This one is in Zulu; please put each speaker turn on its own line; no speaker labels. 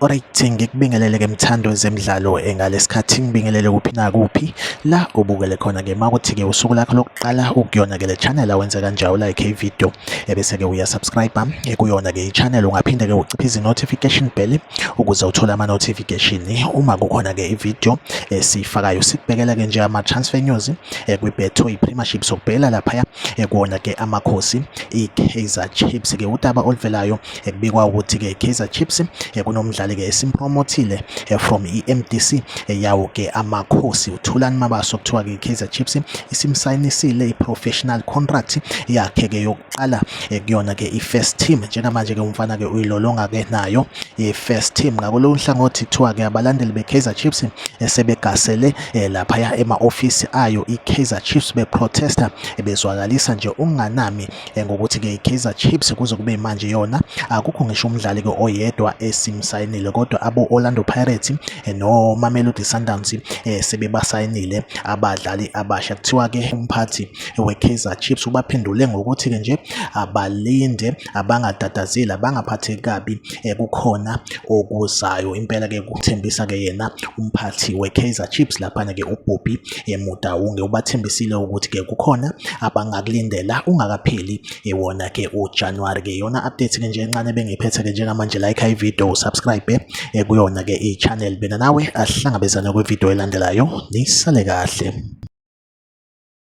Alright, ngikubingelele ke mthando wezemidlalo ngalesikhathi ngibingelele kuphi nakuphi la ubukele khona ke makuthi ke usuku lakho lokuqala ukuyona ke le channel awenze kanjalo like i-video ebese ke uya subscribe kuyona ke i-channel. Ungaphinde ke uciphe notification bell ukuze uthole ama notification uma kukhona ke i-video esiyifakayo. Sikubhekela ke nje ama transfer news kwi-Betway Premiership, sokubhekela laphaya kuwona ke Amakhosi i-Kaizer Chiefs. Ke udaba oluvelayo, ekubikwa ukuthi ke Kaizer Chiefs kunomdlali ke esimpromothile from i-MDC yawo ke Amakhosi, uThulani Mabaso. Kuthiwa ke Kaizer Chiefs isimsayinisile i-professional contract yakhe ke yokuqala kuyona ke i-first team. Njengamanje ke umfana ke uyilolonga ke nayo i-first team. Ngakulolu hlangothi kuthiwa ke abalandeli be-Kaizer Chiefs sebegasele laphaya ema-ofisi ayo i-Kaizer Chiefs beprotesta, bezwakalisa nje ukunganami ngokuthi ke i-Kaizer Chiefs kuze kube manje yona akukho ngisho umdlali ke oyedwa esimsayinile, kodwa abo Orlando Pirates no Mamelodi Sundowns sebebasayinile abadlali abasha. Kuthiwa ke umphathi we-Kaizer Chiefs ubaphendule ngokuthi ke nje abalinde, abangatatazeli, abangaphatheki kabi, kukhona okuzayo impela ke, kuthembisa ke yena umphathi we-Kaizer Chiefs laphana ke uBobby Motaung. Ubathembisile ukuthi ke kukhona abangakulindela ungakapheli wona ke uJanuary. Ke yona update ke nje encane bengiphethe ke njengamanje. Like i-video, subscribe kuyona ke i-channel. Bena nawe ahlangabezane kwi-video elandelayo. Nisale kahle.